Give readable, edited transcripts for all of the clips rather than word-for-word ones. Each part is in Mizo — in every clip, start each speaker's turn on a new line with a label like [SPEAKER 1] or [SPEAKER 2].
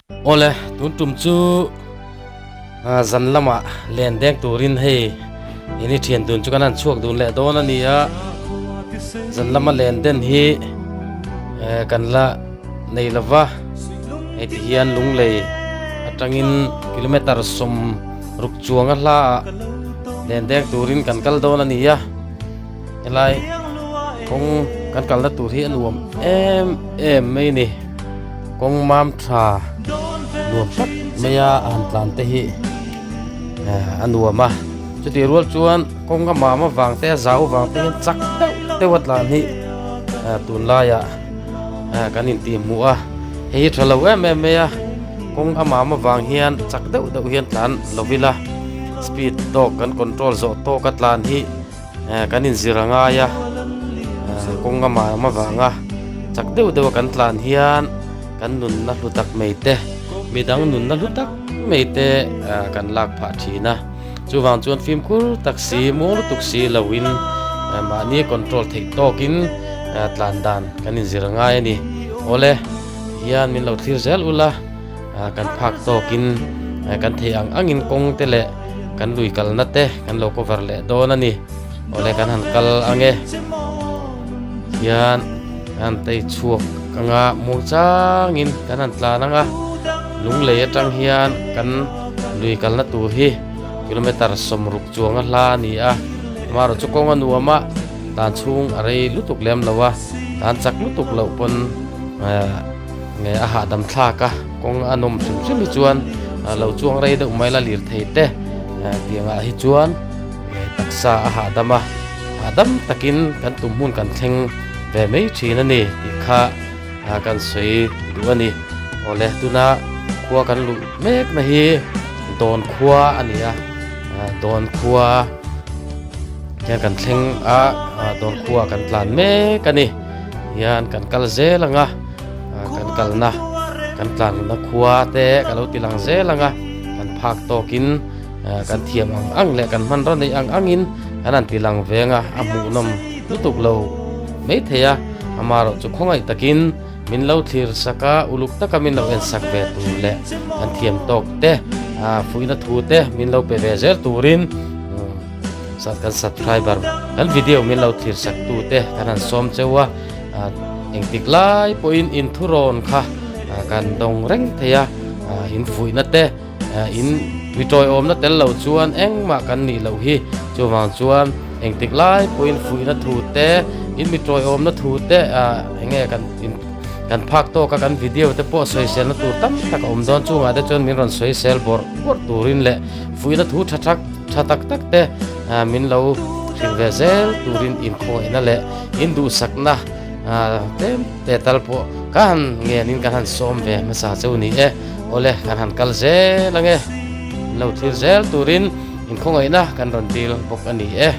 [SPEAKER 1] Awle, tun tum chu zan lamah len deng turin hei ini thian dun chu kan han chhuak dun leh dawn a ni a, zan lama len den hi kan la nei lo va, hei ti hian lunglei atangin kilometer 60 chuang a hla ah len deng turin kan kal dawn a ni a. Helai kawng kan kalna tur hi a nuam em em mai a ni. Kawng mam tha nuam tak mai a a han tlan te hi a nuam a. Chutih rual chuan kawng a mam avang te a zau avang te hian chak deuh deuh a tlan hi tunlaiah kan intihhmuh a. Hei hi tha lo em em mai a, kawng a mam avang hian chak deuh deuh hian tlan lo ila speed tawk kan control zawh tawk a tlan hi. Kan inzir a ngai a, kawng a mam avanga chak deuh deuh a kan tlan hian kan nunna hlu tak mai te, midang nunna hlu tak mai te kan lak phah thin a. Chuvang chuan fimkhur tak si, muang lutuk si loin mahni control theih tawkin tlan dan kan inzir a ngai a ni. Awle, hian min lo thlir zel ula. Kan phak tawkin kan theih ang angin kawng te leh kan lui kalna te kan lo cover leh dawn a ni. Awle kan han kal ang e. Hian kan han tei chhuak ang a, muang changin kan han tlan ang a. Lunglei atang hian kan lui kalna tur hi kilometer 60 chuang a hla a ni a. Amaherawhchu kawng a nuam a, tlan chhung a rei lutuk lem lo a, tlan chak lutuk loh pawn Nge a hahdam thlak a, kawng a nawm hrim hrim hi chuan lo chuang rei deuh mai la lir thei te tiangah hi chuan taksa a hahdam a, hahdam takin kan tum hmun kan thleng ve mai thin a ni tih kha kan sawi duh a ni. Awle tuna khua kan luh mek na hi Dawn khua a ni a, Dawn khua hian kan thleng a, Dawn khua kan tlan mek a ni. Hian kan kal zel ang a, kan kalna kan tlanna khua te ka lo ti lang zel ang a, kan phak tawkin kan thiam ang ang leh kan hmanraw neih ang angin kan han ti lang veng a, a hmuhnawm lutuk lo mai thei a, amaherawh chu khawngaih takin min lo thlir sak a, uluk taka min lo en sak ve tur leh kan thiam tawk te fuihna thu te min lo pe ve zel turin. Chuan kan subscriber kan video min lo thlir sak tu te kan han sawm cheu a, engtik lai pawhin in thurawn kha kan dawng reng thei a, in fuihna te in mi tawiawmna tel lo chuan engmah kan nih loh hi, chuvang chuan engtik lai pawhin fuihna thu te in mi tawiawmna thu te enge kan in kan phak tawk a kan video te pawh sawiselna tur tam tak a awm dawn chungah te chuan min rawn sawisel bawrh bawrh turin leh fuihna thu tha thak Tha tak tak te min lo hrilh ve zel turin inkhawngaihna leh induhsakna tlem te tal pawh ka han ngenin kan han sawm ve hmasa cheu ni e. Awle kan han kal zel ange, min lo thlir zel turin inkhawngaihna kan rawn dil bawk a ni e.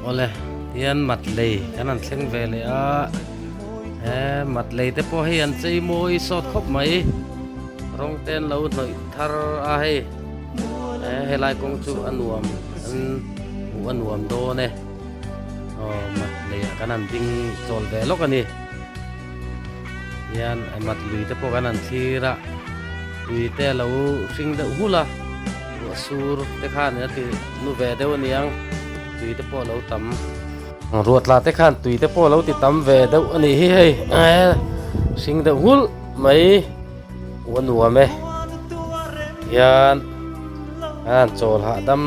[SPEAKER 1] Awle, tihian mat lei kan han thleng ve leh a, he mat lei te pawh hei an chei mawi sawt khawp mai, rawng te an lo hnawih thar a hei, he helai kawng chu a nuam an hmuh a nuam dawn e, aw mat lei ah kan han ding chawl ve lawk a ni, tihian mat lui te pawh kan han thlir a, tui te a lo hring deuh nghulh a. Ruah sur te khan a ti nu ve deuh aniang tui te pawh a lo tam. Ruah tla te khan tui te pawh a lo ti tam ve deuh a nih hi hei hring deuh nghulh mai u a nuam e hian a han chawl hahdam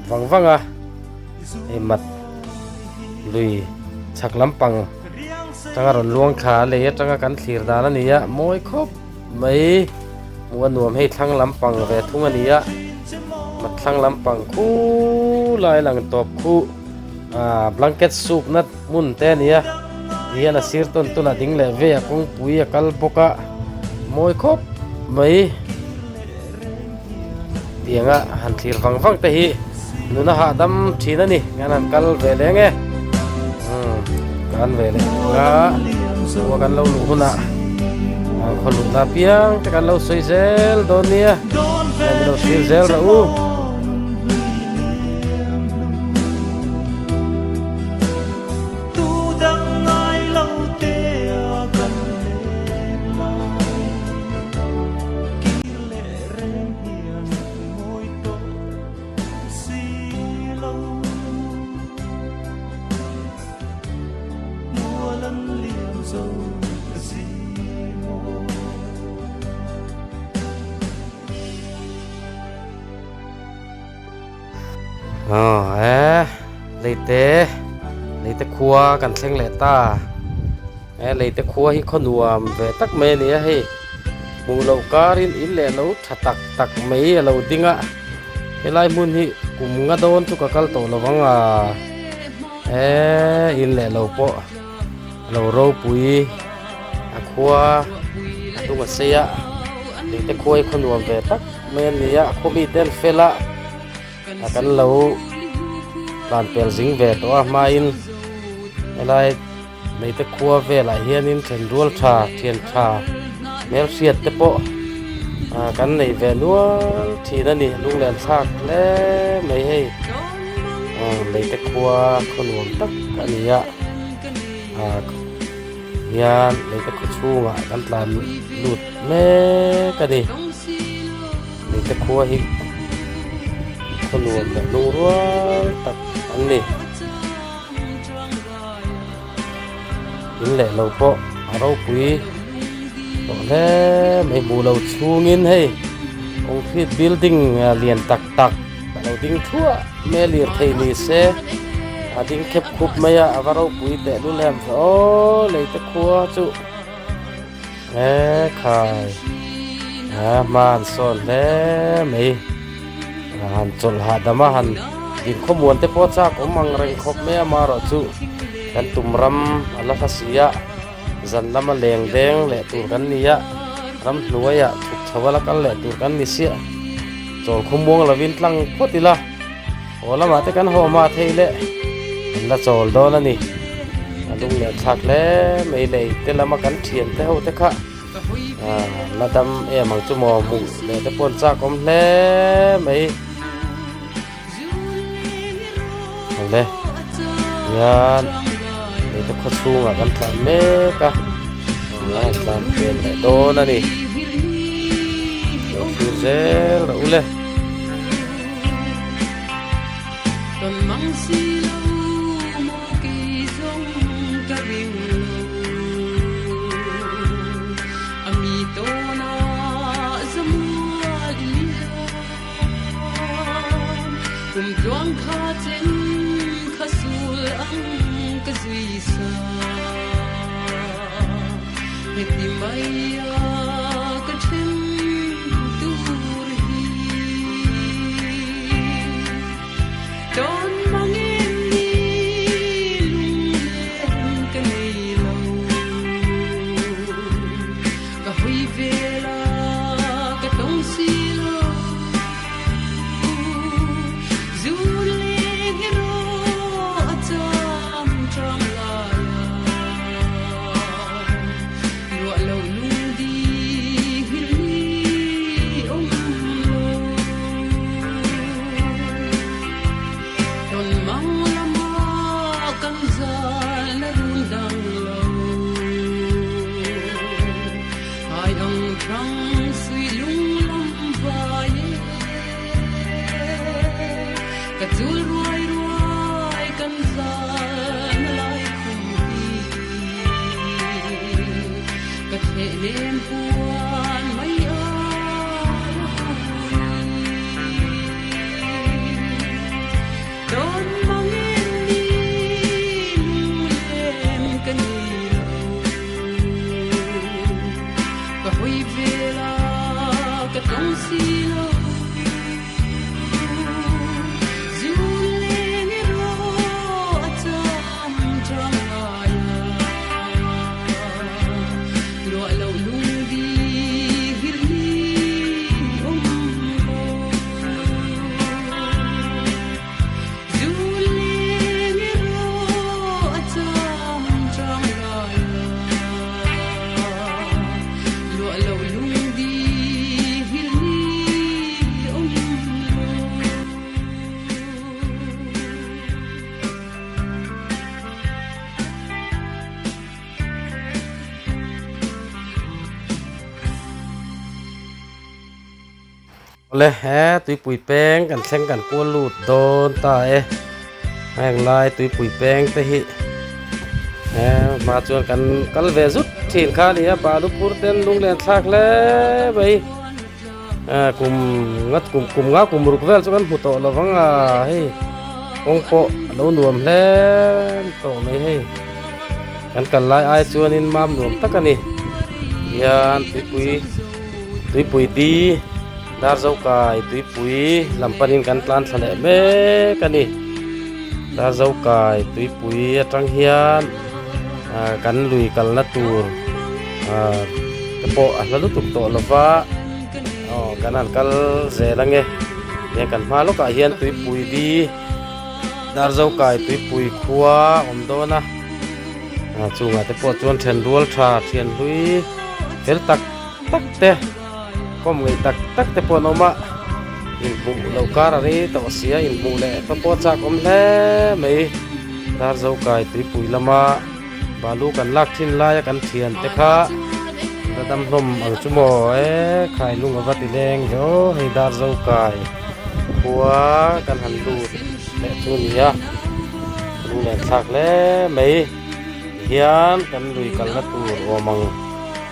[SPEAKER 1] vang vang a hei mat lui chhak lampang atanga rawn luang thla a lei atanga kan thlir dan a ni a mawi khawp. Mai hmuh a nuam hei thlang lampang ve thung a ni a mat thlang lampang khu lai lang tawp khu ah blanket suk na hmun te a ni a ti hian a sir tawn tawn a ding leh vei a kawngpui a kal bawk a mawi khawp mai tianga han thlir vang vang te hi nuna hahdam thin a ni kan han kal ve leng e umm kan ve leh a khua kan lo luh hunah khaw luhna apiang te kan lo sawi zel dawn nia kan lo thlir zel rawh u. Aw e leite leite khua kan thleng leh ta he leite khua hi khaw nuam ve tak mai a ni a hei. Hmuh loh karin in leh lo tha tak tak mai a lo ding a, helai hmun hi kum nga dawn chu ka kal tawh lo vang a, he in leh lo pawh a lo ropui a khua a hnung a sei a, lei te khua hi khaw nuam ve tak mai a ni a, a khaw mite an fel a, a kan lo tlan pel zing ve tawh a hmain helai. Hmeite khua velah hianin thenrual tha, thian tha, hmelhriat te pawh kan nei ve nual thin a ni. Lunglen thlak hle mai hei hmeite khua khaw nuam tak a ni a, hian hmeite khaw chhungah kan tlan lut mek a ni. Hmeite khua hi khaw nuam leh lungrual tak an ni. In leh lo pawh a ropui tawh hle mai hmuh lo chhungin hei concrete building lian tak tak a lo ding thuah mai a lirthei ni se a ding khep khup mai a a va ropui teh lul em aw lei te khua chu he khai a hma an sawn hle mai han chawlh hahdam a han inkhawmuan te pawh chak awm ang reng khawp mai a amaherawhchu kan tum ram a la hla si a zan lama leng deng leh tur kan ni a ramhnuaiah chhuk chho a la kal leh tur kan ni siah chawl khawmuang lovin tlang phawt ila haw lamah te kan haw mah thei leh kan la chawl dawn a ni a lung leh thlak hle mai lei te lama kan thian te ho te kha. La dam em ang chu maw hmuh leh te pawh an chak awm hle mai awle hian hei te khaw chhungah kan tlan mek a a tlan vel leh dawn a ni lo thlir zel rawh u le. Awle he tuipui peng kan thleng kan kual lut dawn ta e heng lai tuipui peng te hi he hma chuan kan kal ve zut thin kha a ni a balu phur ten lunglen thlak hle mai kum ngat kum kum nga kum ruk vel chu kan hmu tawh lo vang a hei kawng pawh a lo nuam hle tawh mai hei kan kal lai ai chuanin mam nuam tak a ni hian tuipui tuipui di dar zo kai tuipui lam panin kan tlan thla leh mek a ni dar zo kai tuipui atang hian ah kan lui kalna tur ah te pawh a hla lutuk tawh lova aw kan han kal zel ange heng kan hma lawkah hian tuipui di dar zo kai tuipui khua a awm dawn a ah chungah te pawh chuan then rual tha thian hlui fel tak tak te kawm ngeih tak tak te pawh an awm a inhmuh loh kar a rei tawh sia inhmuh leh te pawh chak awm hle mai dar zo kai tuipui lama balu kan lak thin laia kan thian te kha la dam hlawm ang chu maw e khai lung ava ti leng ve aw hei dar zo kai khua kan han lut leh chu a ni a lunglen thlak hle mai tihian kan lui kalna tur awm ang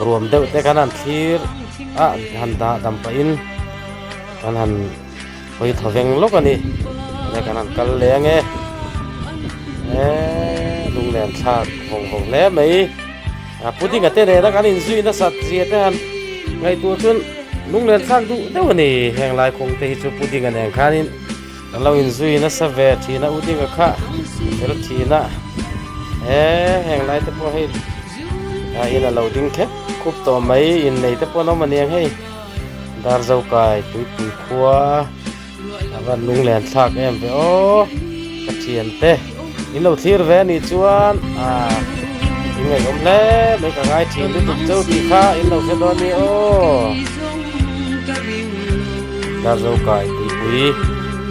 [SPEAKER 1] ruam deuh te khan an thlir a han dah dam pahin kan han hawi thaw veng lawk a ni enge kan han kal leh ange eee lunglen thlak vawng vawng hle mai a pudding a te nena kan inzui nasat zia te han ngaihtuah chuan lunglen thlak duh deuh a ni heng lai kawng te hi chu pudding a nen khanin kan lo inzui nasa ve thin a uding a kha fel thin a eee heng lai te pawh hei a in a lo ding khep khup tawh mai innei te pawh an awm aniang hei dar zo kai tuipui khua a van lunglen thlak em ve aw ka thian te in lo thlir ve anih chuan ah in ngaihawm hle mai ka ngai thin lutuk cheu tih kha in lo hre dawn a ni aw. Darzo kai tuipui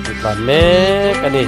[SPEAKER 1] an tlan mek a ni.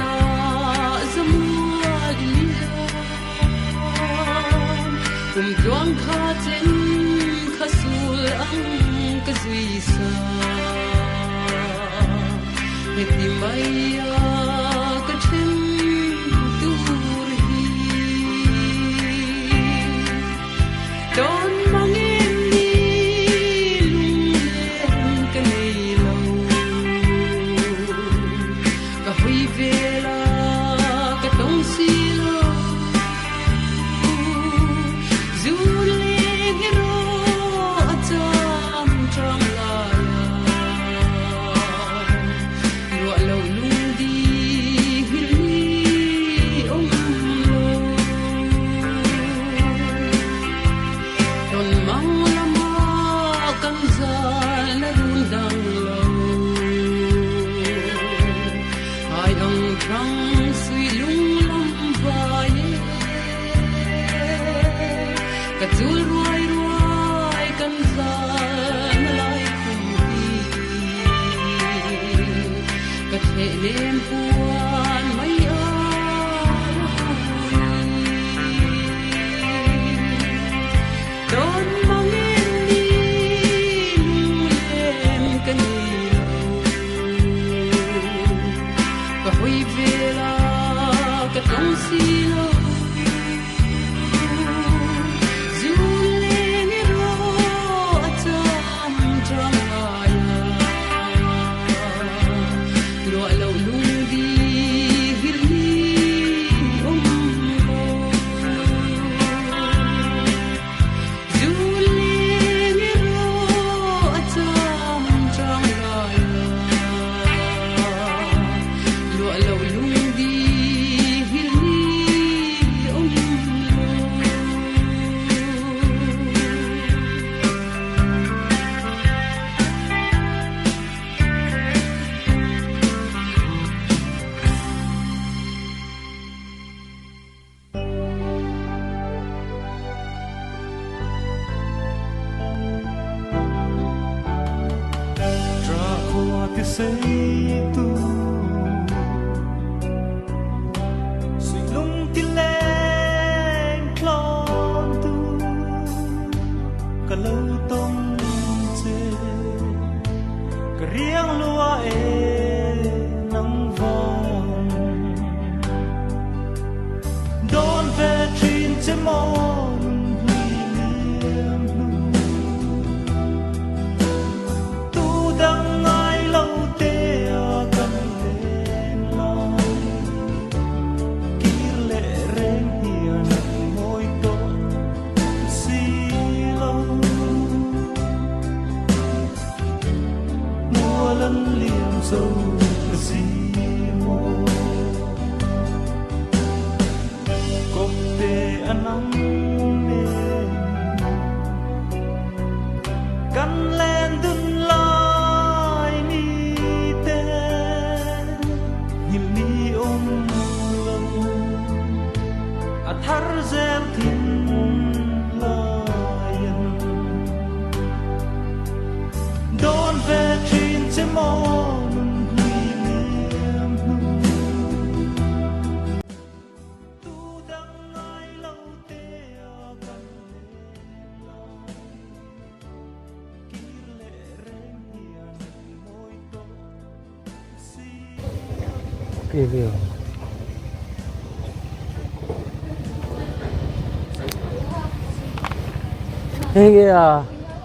[SPEAKER 1] Hei nge a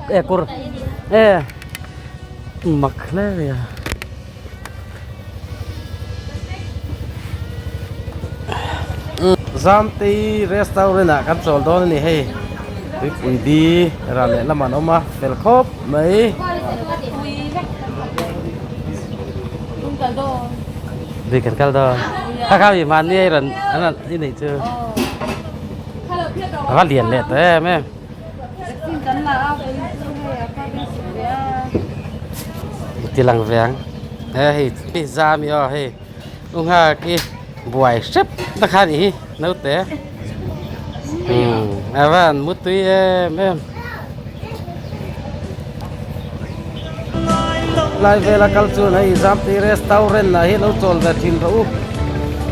[SPEAKER 1] e kawr e mak hle mai a. Zamtei restaurant ah kan chawl dawn a ni hei tuipui di ral leh lamah an awm a fel khawp mai. Lui kan kal dawn kha kha mi mahni a i rawn an rawn i neih chu a va lian leh ta em em. Ti lang ve ang he hei zami aw hei u nghak i buai hrep na kha nih hi naute a van mutui em em. Lai vela kal chuan hei Zamtei restaurant ah hian lo chawl ve thin rawh u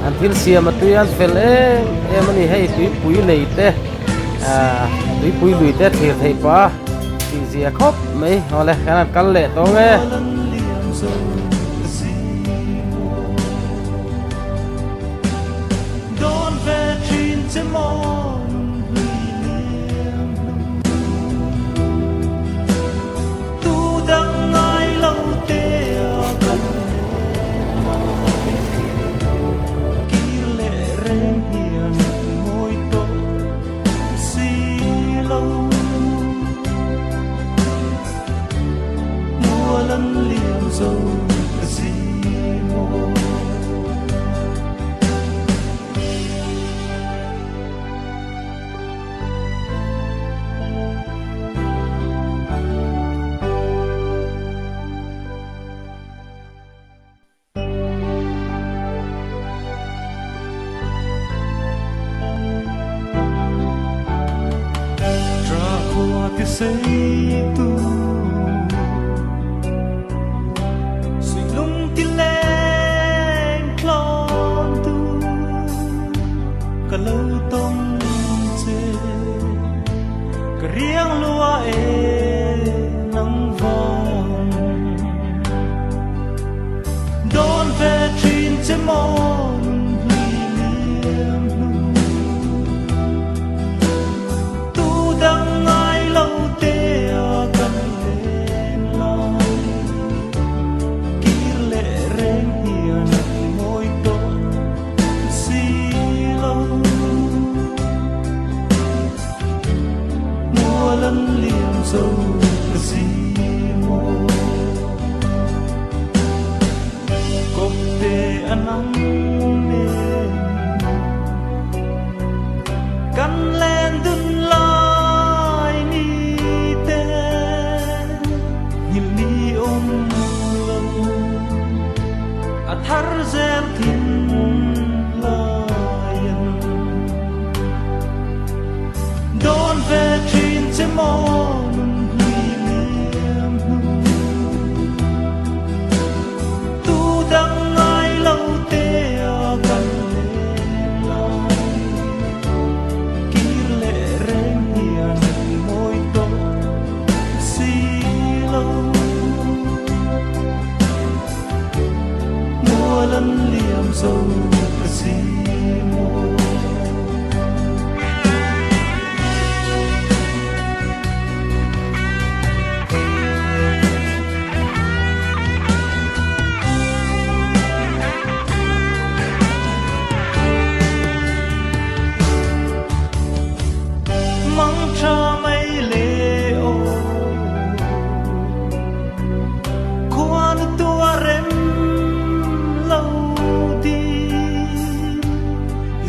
[SPEAKER 1] an thil siam a tui an fel em em a ni hei tuipui nei te ah tuipui lui te thlir theih pah a tih zia khawp mai awle kan han kal leh tawng e.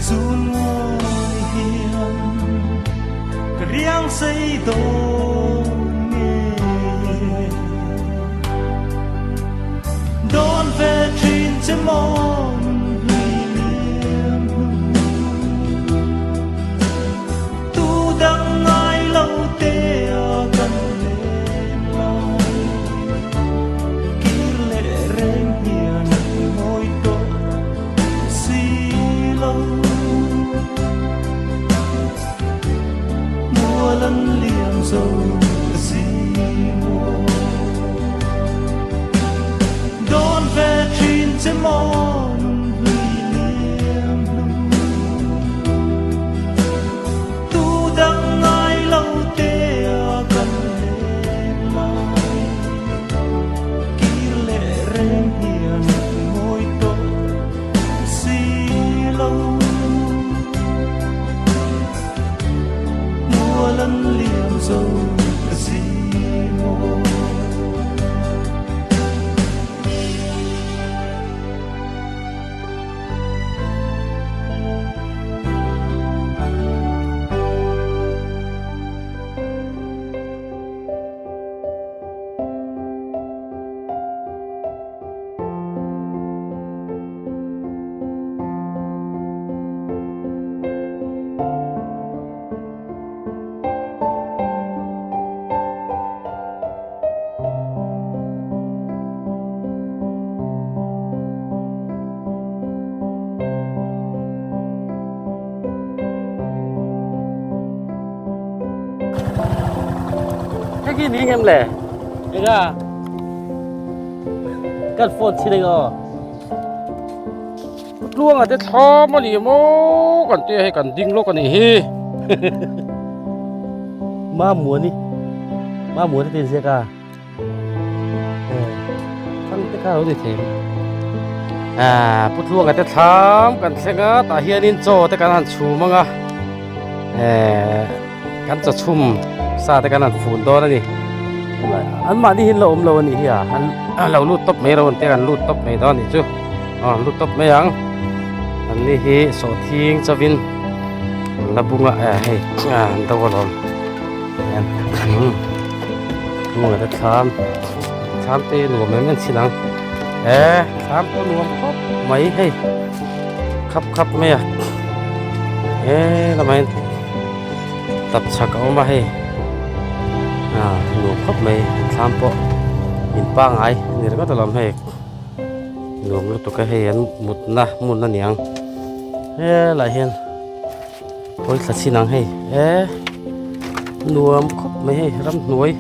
[SPEAKER 2] Zun ngai hian ka riang sei dawn nge Dawn ve thin che maw nun hlui liam hnu Tu dang ngai lo te a kan len lai Kir leh reng hian mawi tawh si lo. Mual an liam zo ka si maw. Dawn ve thin che maw nun hlui liam hnu. Tu dang ngai lo te a kan len lai. Kir leh reng hian mawi tawh si lo. Mual an liam zo ka si maw.
[SPEAKER 1] Hei khi ni ngem le? Ega. Kan phone chi ding aw. Tluanga te thlam a ni maw kan tia hei kan ding lawk a nih hi. Ma muani ma muani te inziak a. Thang te kha lo ni thei ah pu tluanga te thlam kan thleng a tah hianin chaw te kan han chhum ang a eh kan chaw chhum sa te kan han fun dawn a ni an mahni hi an lo awm lo a nih hi a an lo lut tawp mai ro an tia kan lut tawp mai dawn a nih chu aw an lut tawp mai ang an ni hi sawhthing chauhin an la bung a eh hei an do alawm. Hnungah te thlam thlam te nuam em em chin ang he thlam pawh nuam khawp mai hei khap khap mai a he lamah hian tap chhak a awm a hei ah nuam khawp mai thlam pawh in pangai a ni ringawt alawm hei nuam lutuk a hei an mutna hmun a niang helaiah hian. Hawi thla chin ang hei e nuam khawp mai hei ramhnuai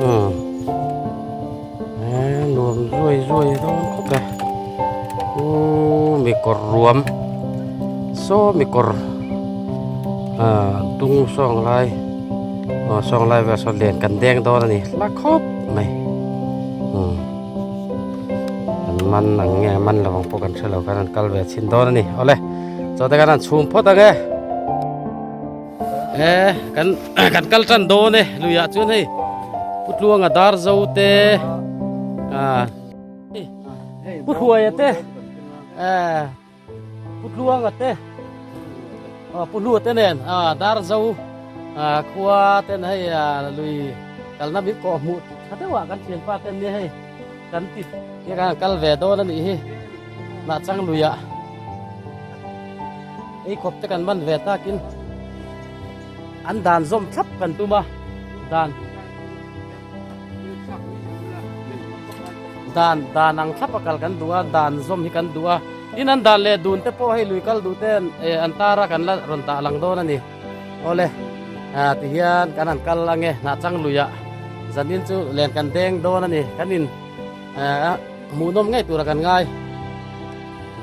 [SPEAKER 1] umm e nuam zuai zuai dawn khawp e umm mi kawr ruam saw mi kawr ah tung sawng lai aw sawng lai vel saw len kan deng dawn a ni hla khawp mai umm an man ang nge man lo ang pawh kan hre lo khan an kal ve chhin dawn a ni awle. Chaw te kan han chhum phawt ang e. E kan kan kal tan dawn e luiah chuan hei Pu Tluanga dar zo te ah Pu Hruaia te eh Pu Tluanga te aw Pu Hlua te nen ah dar zo ah khua ten hei ah lui kalna min kawh hmuh tha deuhah kan thianpa ten nia hei. Kan ti hi kan kal ve dawn a nih hi hnah chang luiah ei khawp te kan man ve takin an dan zawm thlap kan tum a dan dan dan ang thlap a kal kan duh a dan zawm hi kan duh a tin an dan leh dun te pawh hei lui kal duh te an tar a kan la rawn dah lang dawn a ni. Awle, tihian kan han kal ange hnah chang luiah zanin chu len kan deng dawn a ni. Kan in hmuhnawm ngei tura kan ngai.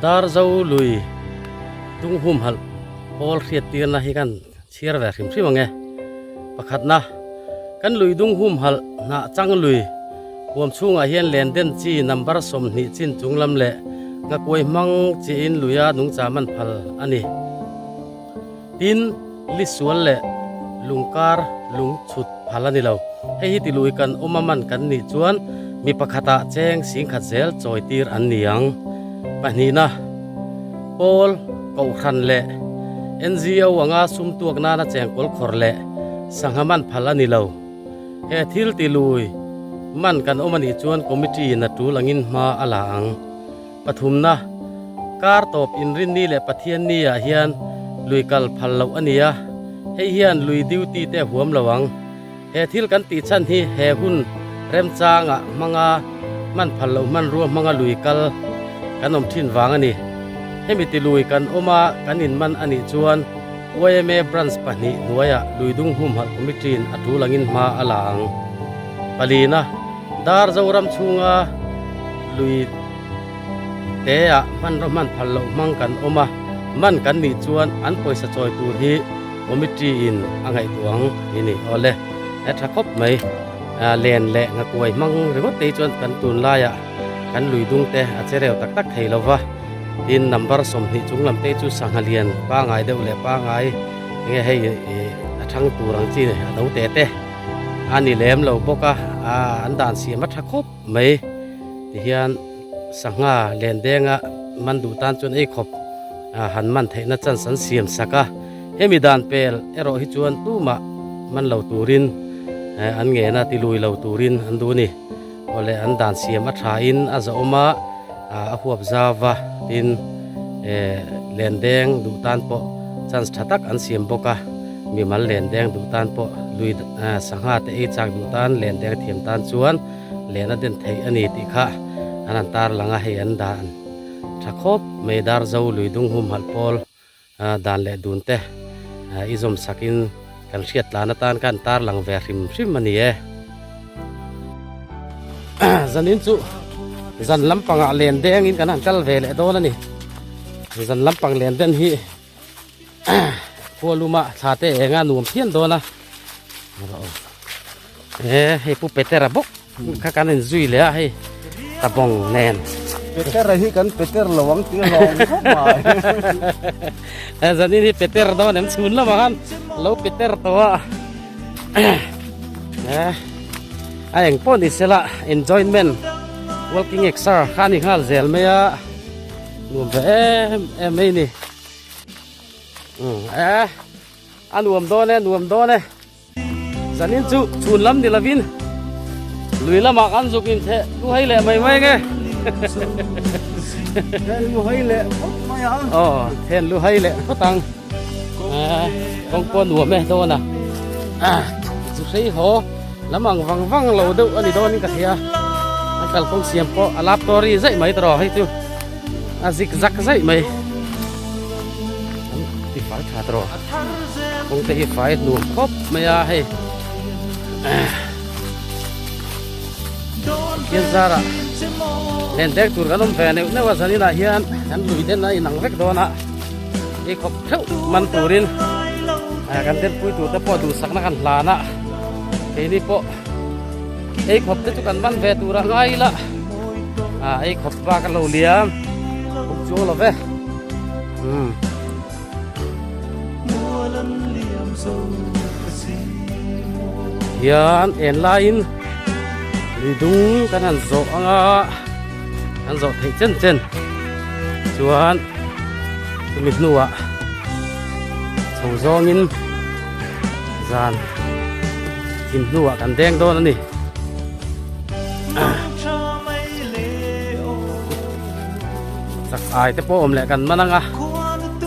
[SPEAKER 1] Darzo lui tung humhalh pawl hriat tirna hi kan chhiar ve hrim hrim ange. Pakhatna, kan lui dung humhalh hnah chang lui huam chhungah hian len den chi number 20 chin chung lam leh ngakuai hmang chiin luia nungcha man phal a ni. Tin, li sual leh lungkar lung chhut phal a ni lo. Hei hi tilui kan awm a man kan nih chuan mi pakhatah cheng singkhat zel chawi tir an ni ang. Pahnihna, Pawl. Kohhran leh NGO anga sum tuak nana chengkawl khawr leh sangha man phal a ni lo. He thil ti lui man kan awm a nih chuan committee in a tul angin hma a la ang. Pathumna, Kar tawp Inrinni leh Pathianni ah hian lui kal phal loh a ni a, hei hian lui duty te a huam lo ang. He thil kan tih chhan hi he hun remchangah hmanga hman phal loh hmanrua hmanga lui kal kan awm thin vang a ni. Hemi ti lui kan awm a kan inman a nih chuan yma Branch pahnih hnuaiah Luidung Humhalh Committee in a tul angin hma a la ang. Palina, Dar Zoram chhunga lui teah hmanraw hman phal loh hmang kan awm a, man kan nih chuan an pawisa chawi tur hi committee in a ngaihtuah ang tih a ni. Awle, he tha khawp mai. Len leh ngakuai hmang ringawt te hi chuan kan tunlaiah kan lui dung te a che reu tak tak thei lo va, tin number 20 chung lam te hi chu sangha lian pangai deuh leh pangai enge hei a thang tur ang chi a do te te a ni lem lo bawk a, an dan siam a tha khawp mai. Tihian sangha len denga man duh tan chuan ei khawp han man theihna chance an siam sak a, hemi dan pel erawh hi chuan tumah man lo turin an ngen a, ti lui lo turin an duh a ni. Awle an dan siam a tha in a zawhawm a, a huap zau va tin len deng duh tan pawh chance tha tak an siam bawk a, mimal len deng duh tan pawh lui sangha te ei chak duh tan len deng thiam tan chuan len a den theih a ni tih kha an han tar lang a, hei an dan tha khawp mai Darzo lui dung humhalh pawl dan leh dun te i zawm sakin kan hriat tlan atan khan tar lang ve hrim hrim a ni e. Zanin chu zan lampangah len dengin kan han kal ve leh dawn a ni. Zan lampang len den hi khualuma thla te enga nuam phian dawn a. E hei pu Petera bawk kha kan in zui leh a hei tabawng nen.
[SPEAKER 3] Petera hi kan Peter lo ang tih hlawm khawp mai.
[SPEAKER 1] E zanin hi Peter dawn em chhun lamah khan lo Peter tawh a. E a eng pawh ni sela enjoyment walking exer kha a ni nghal zel mai a nuam ve em em mai ni. E a nuam dawn e nuam dawn e. Zanin chu chhun lam ni lovin lui lamah kan zuk in theh lu hei leh mai mai nge.
[SPEAKER 3] Then lu hei leh phawt mai a.
[SPEAKER 1] Aw, then lu hei leh phawt ang. Kawng pawh nuam e dawn a. Chu hrei haw lam ang vang vang lo deuh a ni dawnin ka hria. A kalkawng siam pawh a lap tawri zaih mai tawh hei chu. A zik zak zaih mai. An ti fai tha tawh. Kawng te hi fai nuam khawp mai a hei. Hian zara len dek tur kan awm ve neuh neuh a zanin ah hian kan lui den a inang vek dawn a. Ei khawp theuh man turin kan den pui tur te pawh duhsakna kan hlan a. Keini pawh ei khawp te chu kan man ve tur a ngai ila. Ei khawp bak a lo liam awm chuang lo ve. Hian en laiin lui dung kan han zawh ang a kan zawh theih chen chen chuan chumi hnuah chho zawngin zan thim hnuah kan deng dawn a ni. Chak ai te pawh awm leh kan man ang a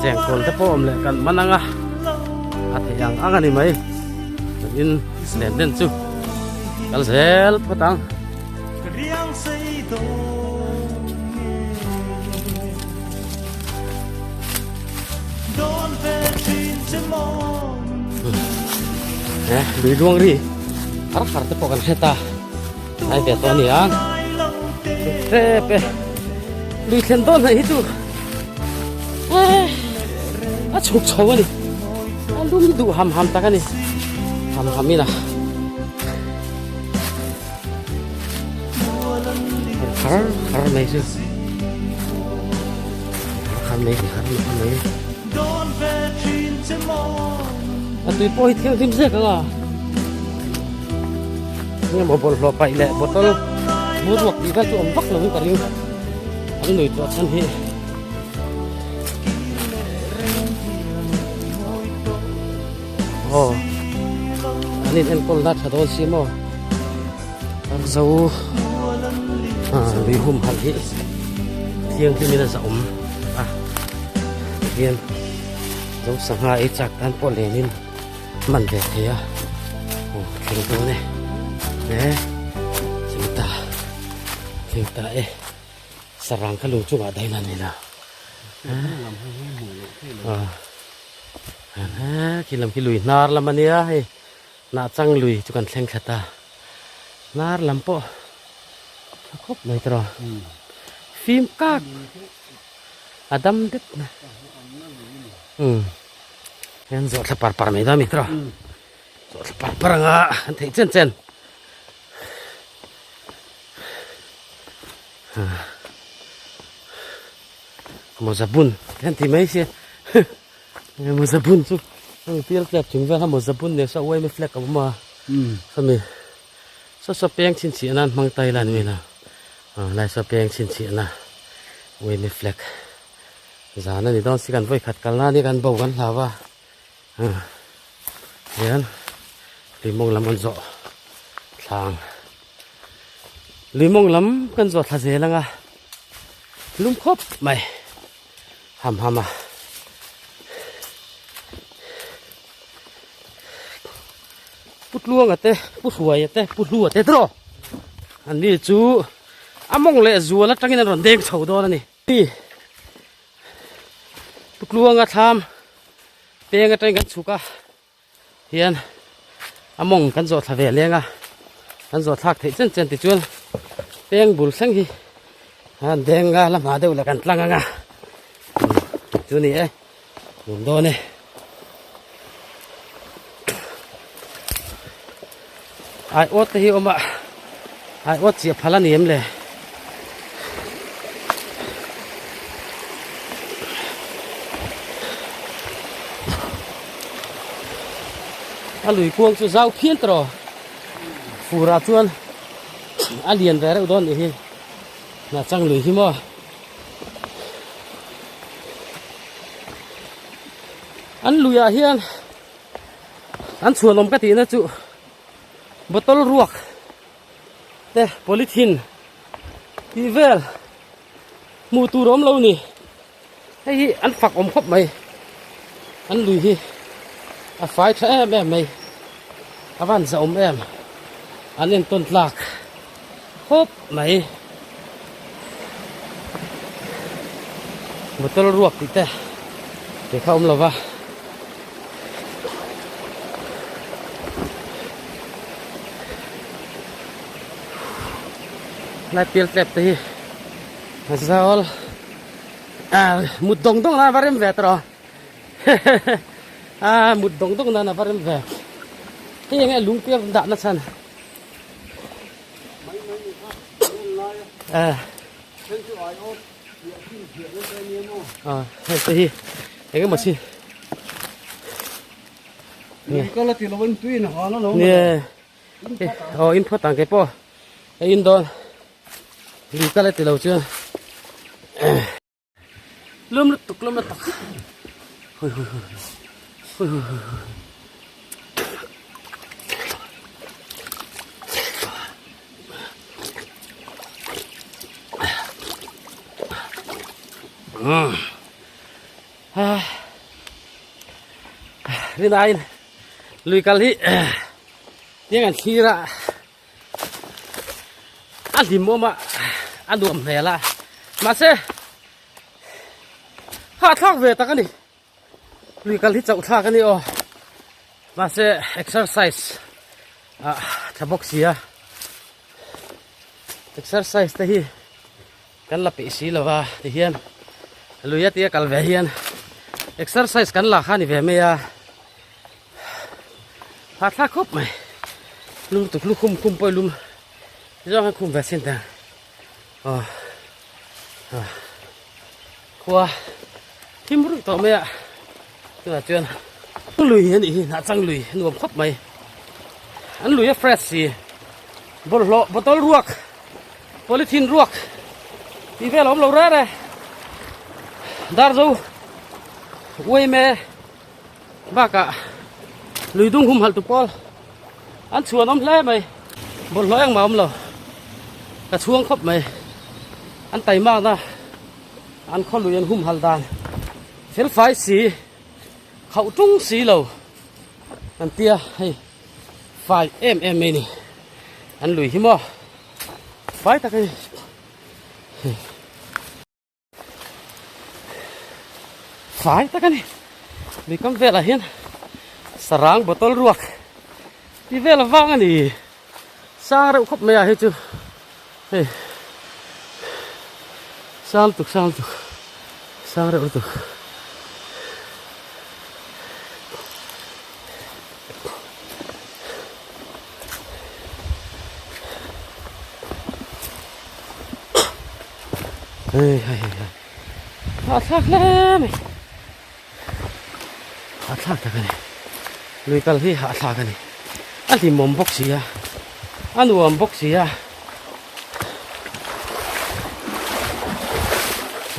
[SPEAKER 1] chengkawl te pawh awm leh kan man ang a a theih ang ang a ni mai in len den chu kal zel phawt ang. Eh lui luang ri har har te pawh kan hre ta. Nai ve tawh a ni a tep e lui thlen dawn hnaih hi chu a chhuk chho a ni a lum duh ham ham tak a ni ham ham in a har har mai chu har har mai har har mai a tui pawh hi thianghlim zek ang a. Enge maw bawlhhlawh paih leh bottle bur ruak tih vel chu awm vak lovin ka ring an lui tawh chhan hi. Aw an in enkawl na tha dawn si maw Darzo lui humhalh hi thianghlim in a zahawm a tihian zo sangha ei chak tan pawh len in hman ve thei a aw thleng dawn e e thleng ta thleng ta e sarang kha lung chungah dahin a ni la a khi lam khi lui hnar lam a nia hei hnah chang lui chu kan thleng thla ta hnar lam pawh tha khawp mai tawh fim kak a dam deuh na umm hian zawh thla par par mai dawn a ni tawh zawh thla par par anga an theih chen chen. Mawza bun te an ti mai sia mawza bun chu hemi pial tlep chung vel kha mawza bun nen saw uaime flag a awm a sawmi saw saw peng chhinchhiah nan hmang ta ila ni a lai saw peng chhinchhiah na uaime flag zan a ni dawn si kan vawi khat kalna ania kan bo kan hlau a hian tuimawng lam an zawh thlang. Lui mawng lam kan zawh thla zel ang a, lum khawp mai ham ham a. Pu Tluanga te, Pu Hruaia te, Pu Hlua te tawh an ni chu a mawng leh zual atangin an rawn deng chho dawn a ni. Pu Tluanga thlam peng atangin kan chhuk a. Hian a mawng kan zawh thla ve leng a kan zawh thlak theih chen chen tichuan peng bul thleng hi an deng a la hma deuh leh kan tlang ang a chu ni e nuam dawn e. Ai awt te hi awm a ai awt chiah phal a ni em le. A lui kuang chu zau phian tawh fur ah chuan a lian ve reuh dawn nih hi hnah chang lui hi maw an lui ah hian an chhuanawm ka tihna chu bottle ruak te polythene tih vel hmuh tur awm lo ni hei hi an fak awm khawp mai an lui hi a fai tha em em mai a van za awm em an entawn tlak khawp mai bottle ruak tih te tih kha awm lo va. Lai pial tlep te hi a zawl a mut dawng dawng nan a va rem ve tawh a mut dawng dawng nan a va rem ve hei enge lung pial dah na chhan a hei te hi enge maw chi
[SPEAKER 3] Kal a ti lo in tui in han a lo.
[SPEAKER 1] Nge. Aw in phawt ang ke pawh. A in dawn. Lui kal a ti lo chuan. Lum lutuk lum lutuk. Hui hui hui. Hui hui hui. Um. Ah. Rinaiin lui kal hi tiang an thlir a a hlim awm a a nuam hmel a mahse hahthlak ve tak a ni lui kal hi chauh thlak a ni aw mahse exercise ah tha bawk si a exercise te hi. Kan la peih si lova tihian lui a tia kal ve hian exercise kan la kha ni ve mai a hahthlak khawp mai lum tuk lukhum khum pawh lum zawng hian khum ve chin tang aw khua thim ruih tawh mai a tunah chuan lui a nih hi hnah chang lui nuam khawp mai an lui a fresh si bawlhhlawh bottle ruak. Polythene ruak tih vel a awm lo reng e Darzo uaime bakah. Lui dung humhalh tu pawl an chhuan awm hle mai. Bawlhhlawh engmah a awm lo. Ka chhuang khawp mai. An taimakna an khaw lui an humhalh dan fel fai si khauh tung si lo an tia hei fai em em mai a ni. An lui hi maw fai tak a ni. Fai tak a ni lui kam velah hian sarang bottle ruak tih vel avang a ni sang reuh khawp mai a hei chu hei sang lutuk sang lutuk sang reuh lutuk. Hei hei hei hei a thlak hle mai a thlak tak a ni lui kal hi a thlak a ni a hlimawm bawk si a a nuam bawk si a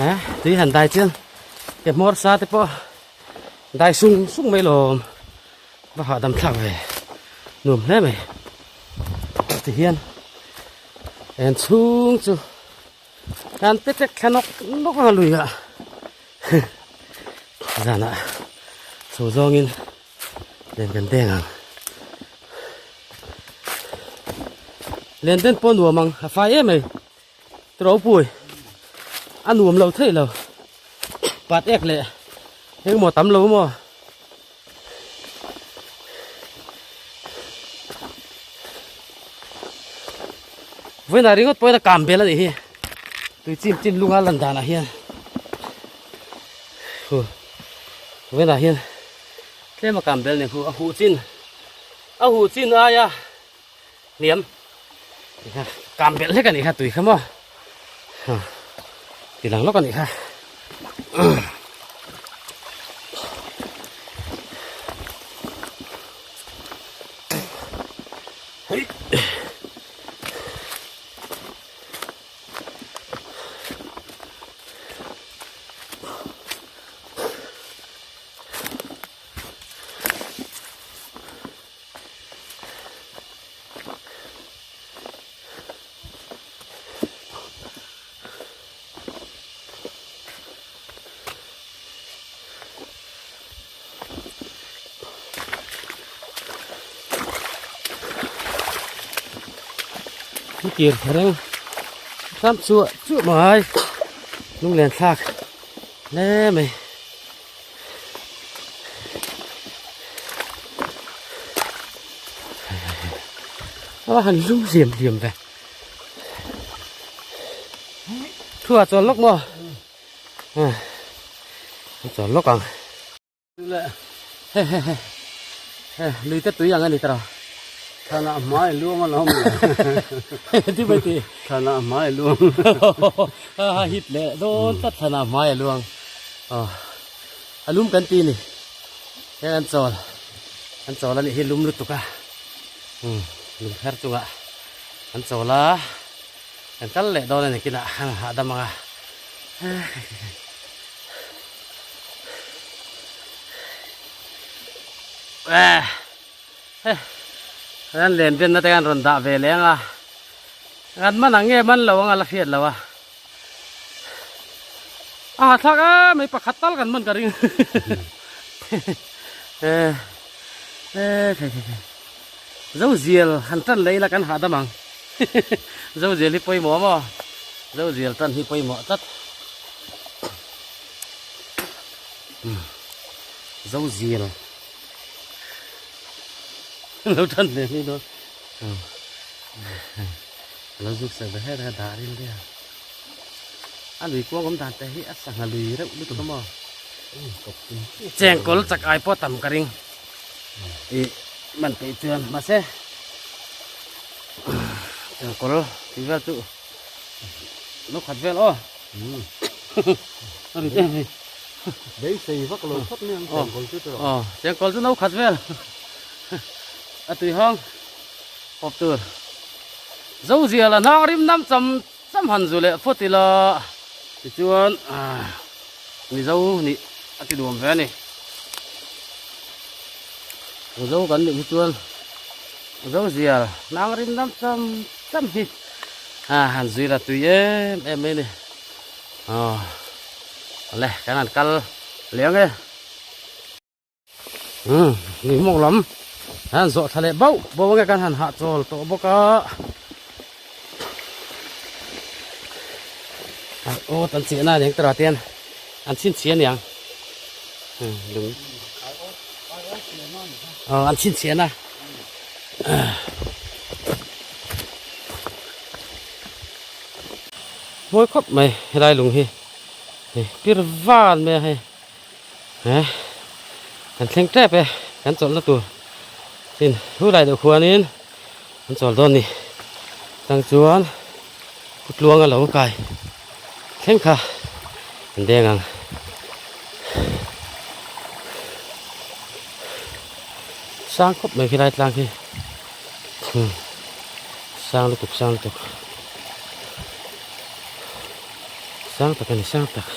[SPEAKER 1] eh tui han dai chian ke hmawr sa te pawh dai sung sung mai lawm va hahdam thlak ve nuam hle mai tihian en chhung chu kan pe tek thla nawk nawk ang a lui ah zanah chho zawngin len kan deng ang len den pawh nuam ang a fai em mai Ropui a nuam lo theih lo pat ek leh engmaw tam lo maw. Vawiinah ringawt pawhin a kam bel a nih hi tui chim chin lunga lan danah hian huh vawiinah hian tlem a kam bel a ni a huh chin a huh chin aia hniam kam belh hlek a nih kha tui kha maw ti lang lawk a nih kha. Kir reng ram chuah chuah mai lunglen thlak hle mai. A han lum liam liam ve thua chuan lawk maw a chuan lawk ang he he he he lui te tui ang a ni tawh
[SPEAKER 3] thana hmai luang a lo awm
[SPEAKER 1] ti mai ti
[SPEAKER 3] thana hmai luang
[SPEAKER 1] a hit leh dawn tlat thana hmai a luang a lum kan ti ni heng an chawl an chawl a nih hi lum lutuk a umm lung her chungah an chawl a kan kal leh dawn a ni kinah an hahdam ang a eh hei an len venna te khan rawn dah ve leh ang a an man ang nge man lo ang a la hriat loh a. A thlak a mai pakhat tal kan man ka ring eh eh thei thei thei zo zial han tan leh ila kan hahdam ang zo zial hi pawimawh maw zo zial tan hi pawimawh tlat zo zial lo tan leh mai dawn lo zuk sak ve her a dah rin ria a lui kuang awm dan te hi a sangha lui reuh lutuk a maw chengkawl chak ai pawh tam ka ring ih man peih chuan mahse chengkawl tih vel chu no khat vel aw a ri em hei
[SPEAKER 3] beisei vak lo khawp mai ang chengkawl chu tawh
[SPEAKER 1] aw chengkawl chu no khat vel a tui hawng pawp tur. Zozial a hnang rim nam cham cham han zu leh phawt ila tichuan Mizo nih a ti nuam ve a ni. Mizo kan nih hi chuan Mizo zial hnang rin lam cham cham hi a han zui la tui em em mai a ni. Aw awle kan han kal leh ang e. Umm ni hmawk lam an zawh thla leh bauh bauh ange kan han hahchawl tawh bawk a aw tan chiah na aniang tara te an chhinchhiah aniang lung aw an chhinchhiah na mawi khawp mai helai lung hi hei pir van mai a hei. He kan thleng tep e kan chawlhna tur chin hu lai deuh khuanin an chawl dawn ni chang chuan pu tluanga lo kai thleng kha an deng ang. Sang khawp mai khilai tlang khi sang lutuk sang lutuk sang tak a ni sang tak.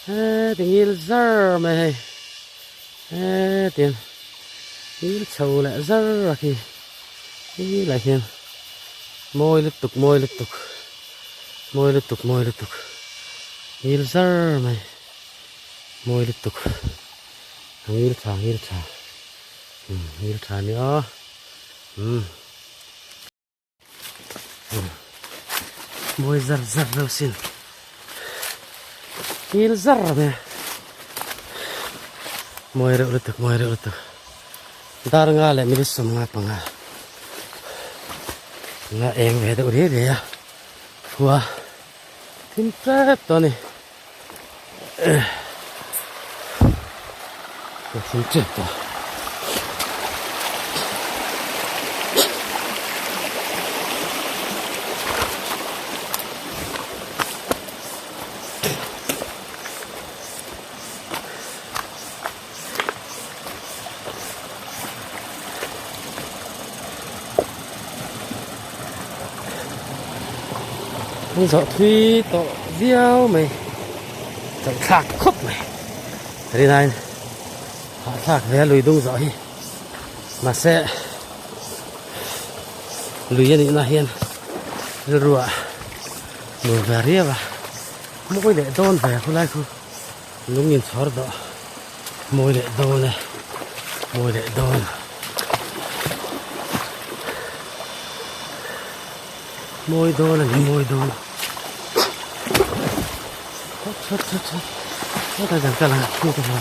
[SPEAKER 1] He ti ngil zar mai hei he tiang ngil chho leh zar a khi hi lai hian mawi lutuk mawi lutuk mawi lutuk mawi lutuk ngil zar mai mawi lutuk. A ngil tha ngil tha umm ngil tha a ni a umm mawi zar zar reuh sin ngil zar mai a mawi reuh lutuk mawi reuh lutuk dar nga leh minute 15 nga eng ve deuh riai riai a khua thim tep tawh a ni. An zawh thui tawh viau mai chawlh thlak khawp mai rinaiin hahthlak ve a lui dung zawh hi mahse lui a nihna hian rilru ah nuam ve riau a mawi leh dawn ve khulai khu lung inchhawr dawh mawi leh dawn e mawi leh dawn. Mawi dawn a ni mawi dawn chhat chhat chhat chhat hetah kan kal ang thu ka hmu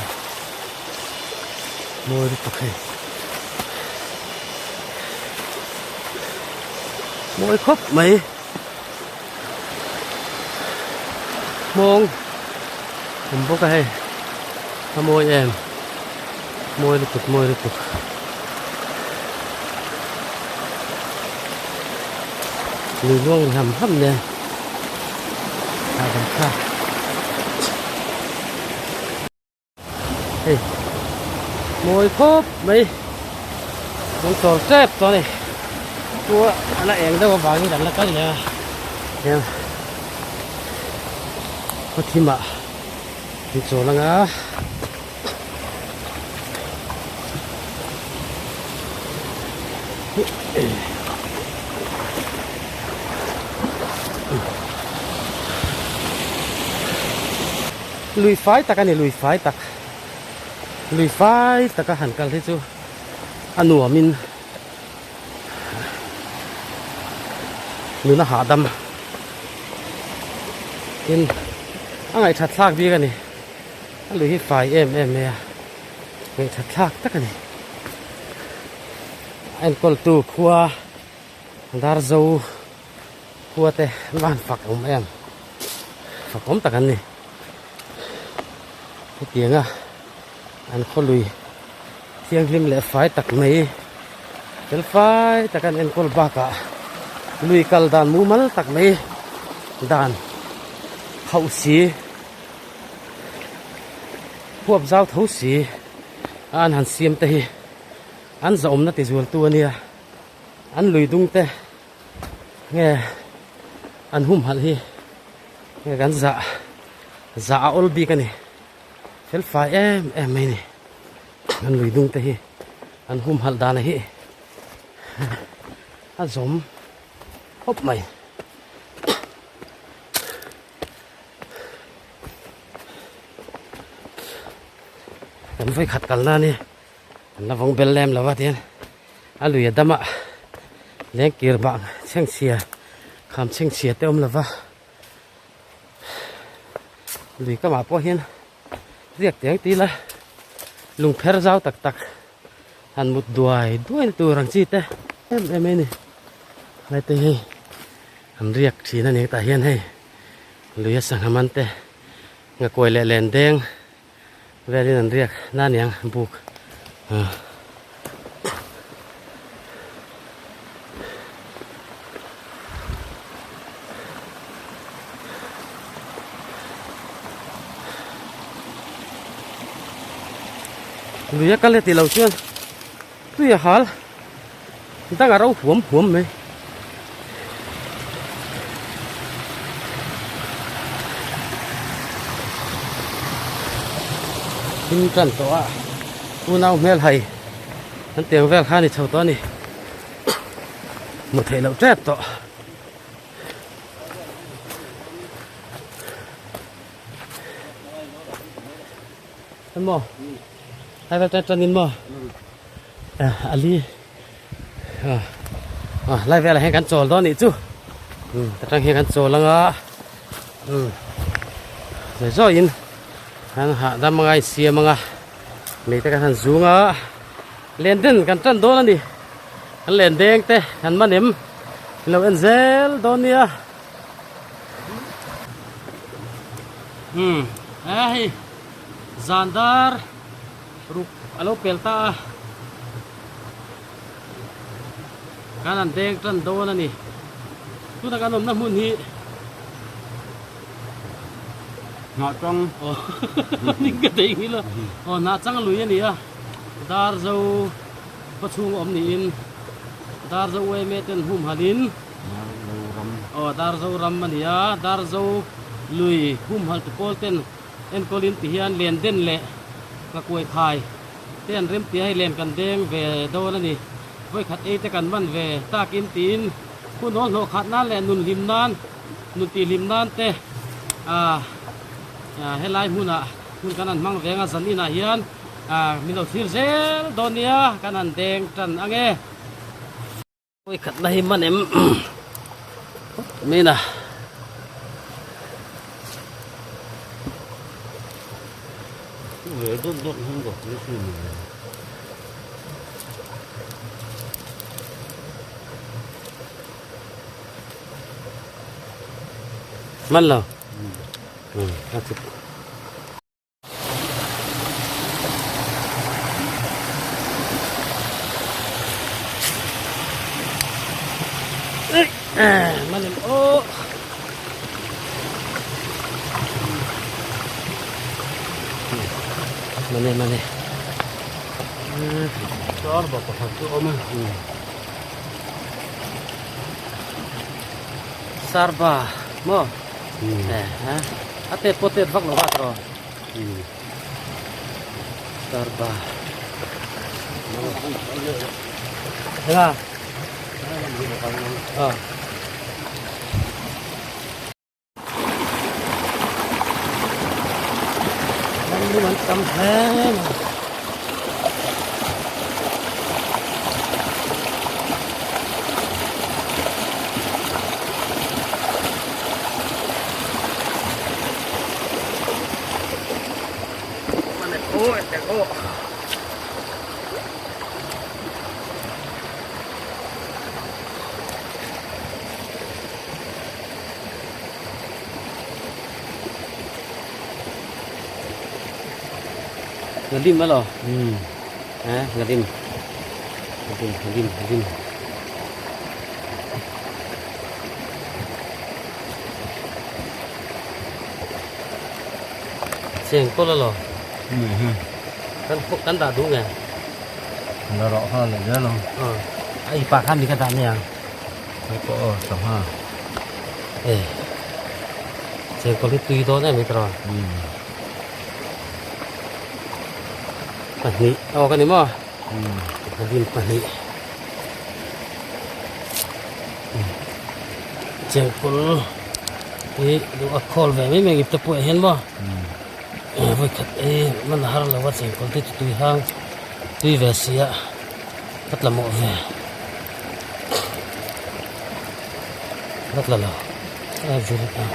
[SPEAKER 1] mawi lutuk hei mawi khawp mai hmawng awm bawk a hei a mawi em mawi lutuk mawi lutuk. Lui luang ri ham ham nen hahdam thlak hei mawi khawp mai lung chawl tep tawh a ni chua a la eng deuh avangin kan la kal leh a hian khaw thimah an chawl anga. Lui fai tak a ni lui fai tak lui fai taka han kal hi chu a nuamin nuna hahdam tin a ngaihthat thlak bik a ni. A lui hi fai em em mai a ngaihṭhat thlak tak a ni a enkawltu khua Darzo khua te an va han fak awm em fak awm tak an ni hetiang a an khaw lui thianghlim leh fai tak mai fel fai tak an enkawl bakah lui kal dan mumal tak mai dan hauh si. Huap zau tho si a an han siam te hi an zahawmna ti zual tu a nia an lui dung te. Nge an humhalh hi nge kan zah zah a awl bik a ni fel fai em em mai a ni an lui dung te hi an humhalh dan hi a zawm khawp mai. Kan vawikhat kalna a ni an la vawng bel lem lo a tihian a lui a dam a leng kir bang chhengchhia kham chhengchhia te awm lo va lui kamah pawh hian riak teng tih ila lungpher zau tak tak han mut duai duai na tur ang chi te em em mai a ni helai te hi an riak thin a ni tah hian hei lui a sangha man te nghakuai leh len deng velin an riak na aniang buk ah. Lui a kal e tih loh chuan tui a hal dang a ro huam huam mai. Thim tan tawh a unau hmel hai an tiang vel kha a ni chho tawh a ni hmuh theih loh tep tawh. Emaw hai vel tan tanin maw ali a lai velah hian kan chawl dawn anih chu ta tang hian kan chawl anga zawi zawiin an hahdam anga a insiam anga mei te kan han zung a len den kan tan dawn a ni kan len deng te kan man em min lo en zel dawn nia. Umm a hei zan dar ruk a lo pel ta a kan an deng tan dawn a ni tuna kan awmna hmun hi
[SPEAKER 3] hnah chang
[SPEAKER 1] aw ning ka thei ngil a aw hnah chang lui a ni a dar zo khaw chhung awm niin dar zo uaime ten humhalh in. Aw Darzoram a ni a, Darzo lui humhalh tu pawl ten enkawlin ti hian len den leh ngakuai khai te an rem tia hei len kan deng ve dawn a ni. Vawikhat ei te kan man ve takin tiin hun awl hnawh khat nan leh nun hlim nan, nun tih hlim nan te ah helai hmunah hun kan han hmang veng a, zan inah hian min lo thlir zel dawn nia kan han deng tan ang e. Vawikhat na hi man em mina.
[SPEAKER 3] Ve dawt dawt hmang dawt ni si ni.
[SPEAKER 1] Man lo. A chip. Manim o. Mane mane.
[SPEAKER 3] Char ba pakhat chu awm e.
[SPEAKER 1] Sarba maw? A tet pawh tet vak lo va tawh. Tarba. Enga? Ah. Ram an tam hle mai. Ngadim alo. Eh, ngadim. Ngadim, ngadim, ngadim. Cheng kawl alo. Kan kan dah duh nge.
[SPEAKER 3] La rawh kha leh zel ang.
[SPEAKER 1] A ipa khan mi ka dah mai ang.
[SPEAKER 3] Hei pawh aw sangha.
[SPEAKER 1] E chengkawl hi tui dawn em hi tiraw? Pahnih awk a ni maw? Nghalim pahnih. Chengkawl hi duh a khawl ve mai mai ipte pawh ah hian maw? Vawikhat ei man a har lo a chengkawl te chu tui hang tui ve si a ka tla mawh ve ka tla lo a vir a.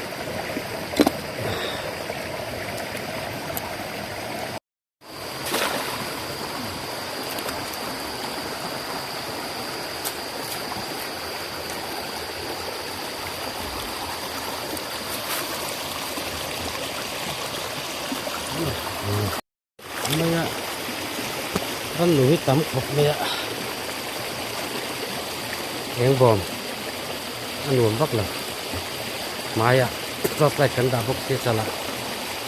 [SPEAKER 1] Mai a ran nu hi tam khawp mai a eng bawm a nuam vak lo hmaiah torch light kan dah bawk sia chalah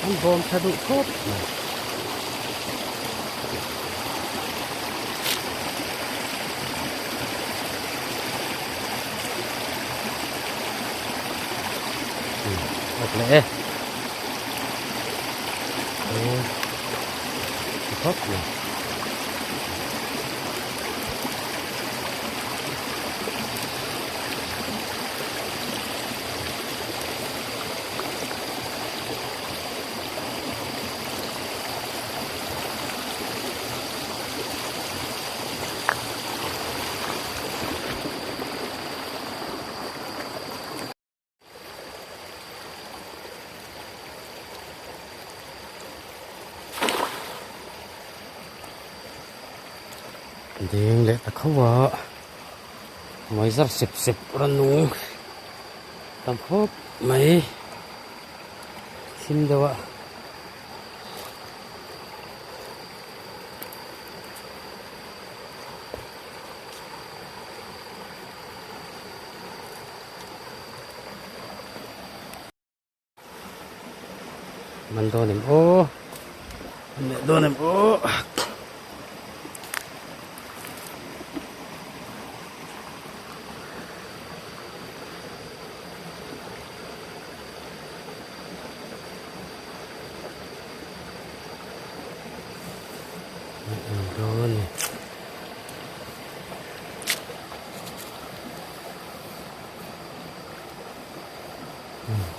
[SPEAKER 1] an bawm tha duh khawp mai. Awk leh e. Khawp mai. Deng leh ta kho a mai zar sep sep rawn nung tam khawp mai thim deuh a. Man dawn em aw man leh dawn em aw. Dawn ni.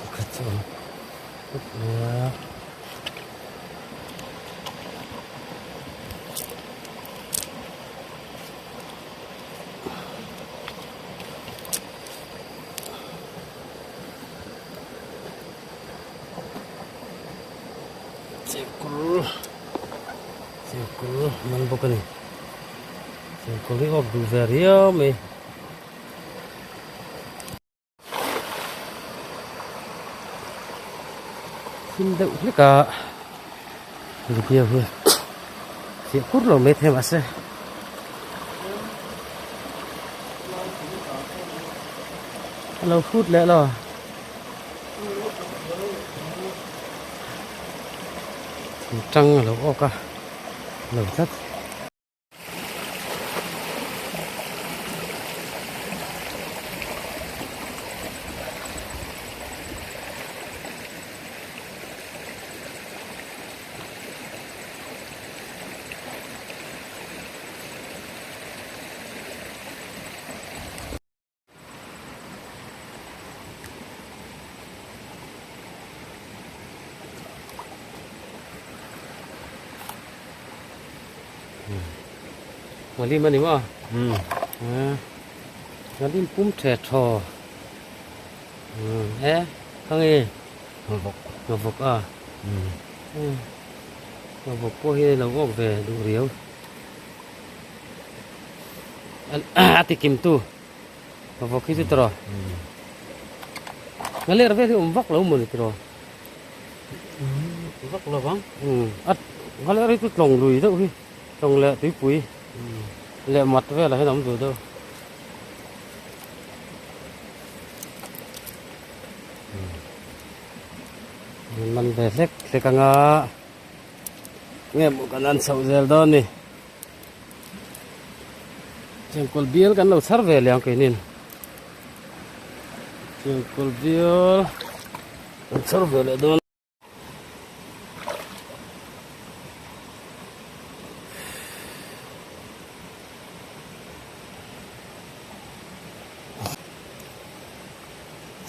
[SPEAKER 1] Pakhat chu a awm tawp mai a. Chengkawl chengkawl man bawk a ni chengkawl hi awk duh ve riau mai. Thim deuh hlek a video hi fiah kur lo mai thei mahse a lo hrut leh lo. Thingtang a lo awk a lo tlat. Ngalim a ni maw? Ngalim pum the thaw e kha nge ngavawk a ngavawk pawh hi lo awk ve duh riau. A ti kim tu vawk hi chu tiraw nga ler vel hi awm vak lo mawni tiraw
[SPEAKER 3] vak lo vang
[SPEAKER 1] a nga ler hi chu tlawng lui deuh hi tlawng leh tuipui leh mat velah hian a awm duh deuh man ve hlek hlek anga nge maw kan an chhoh zel dawn ni. Chengkawl bial kan lo chhar ve leh ang keinin. Chengkawl bial kan chhar ve leh dawn.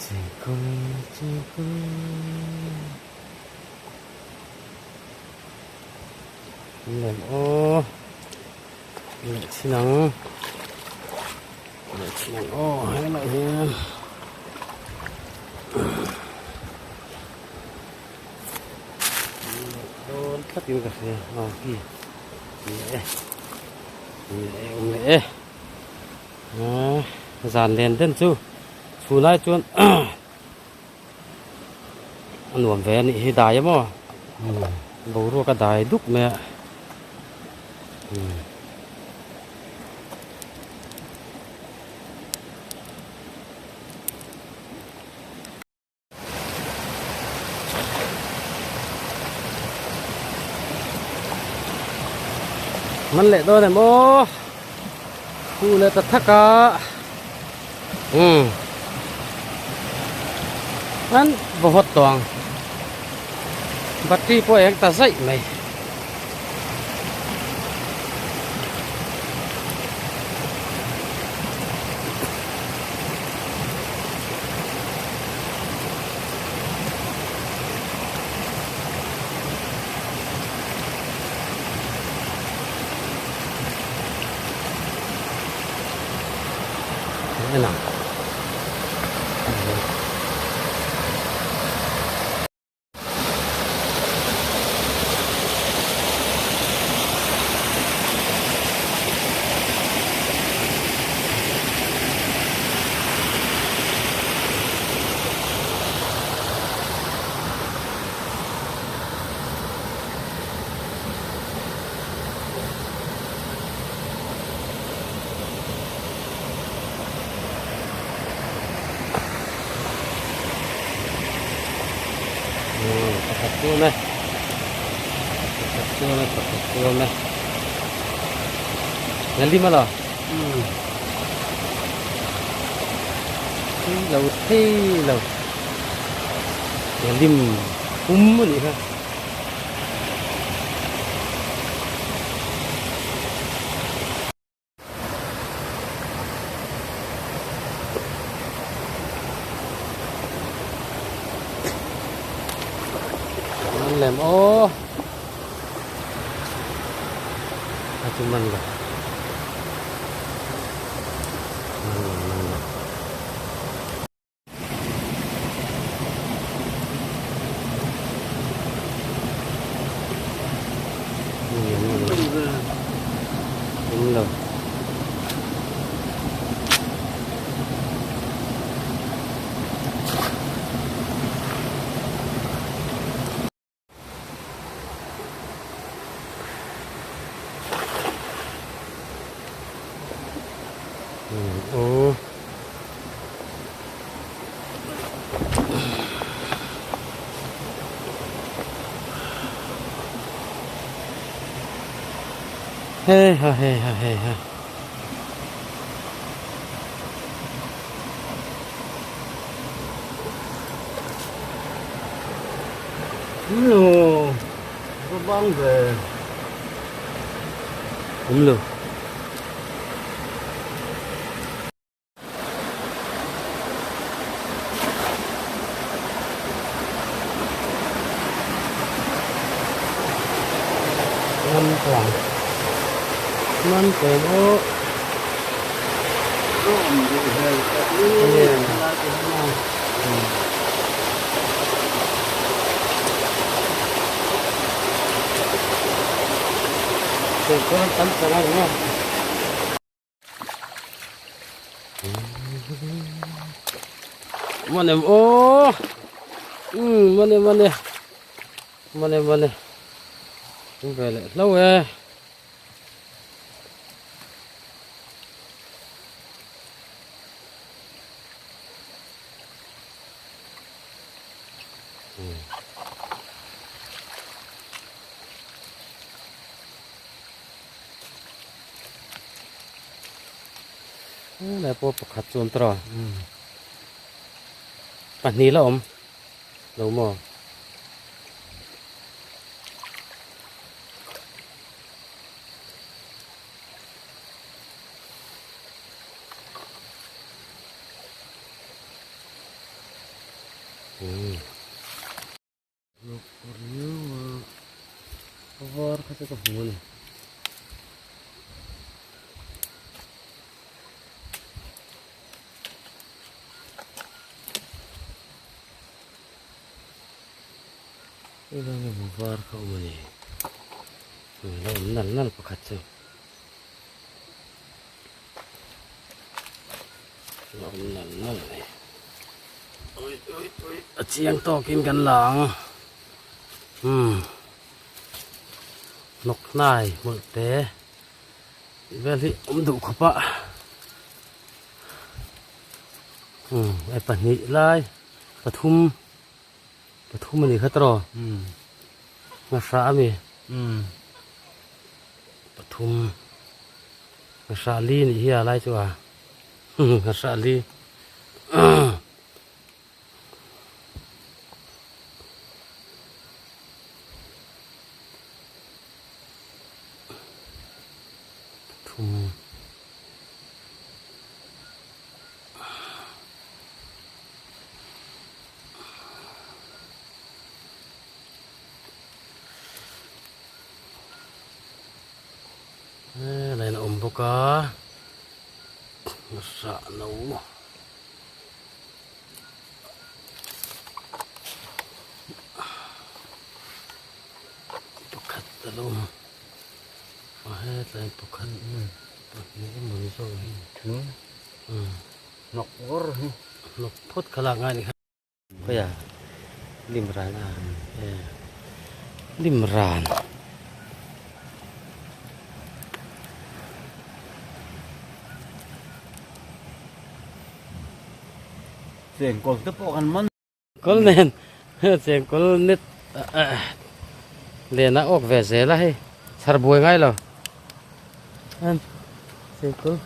[SPEAKER 1] Chengkawl chengkawl lem aw leh chin ang leh chin ang aw helaiah hian. Dawn tlatin ka hria aw khi ni e ni e awm leh e zan len den chu chhunai chuan a nuam ve a nih hi dai a maw boruak a dai dup mai a. Man leh dawn em aw hu leh ta thak a umm an vaw hawt tawh ang battery pawh eng ta zaih mai. En ang. Pakhat chuan e pakhat chuan e pakhat chuan e Nalima la thei lo thei lo Nalim pum a nih kha. Man lem aw a chu man lo man lo man lo. Lo. Aw. Hei ha hei ha hei ha.
[SPEAKER 3] Awm lo va bang ve.
[SPEAKER 1] Awm lo. Man tawng. Man tawng aw. Mane aw umm mane mane mane mane ve leh hlo e. Helai pawh pakhat chuan tawh a. Pahnih la awm lo maw? A var kha chu ka hmu a ni. Helai nge hmu var kha awm a ni. Lo awm nal nal pakhat chu. Lo awm nal nal a ni. Ui ui ui a chiang tawkin kan la ang. Umm hnawk hnai hmawlh te tih vel hi awm duh khawp a. Umm e pahnih lai pathum pathum a ni kha tawh nghahrah a mi pathum nghahrah li nih hi a lai chu a nghahrah li. Pathum. Helai in a awm bawk a rah no pakhat a lo awm a hetlai pakhat pahnih emaw ni zawk hi
[SPEAKER 3] hnawk vur hi
[SPEAKER 1] hnawk phawt kha lak ngai a ni kha. Khawiah lim ran a e lim ran.
[SPEAKER 3] Chengkawl te pawh kan man.
[SPEAKER 1] Kawl nen chengkawl net len a awk ve zel a hei chhar buai ngai lo chengkawl.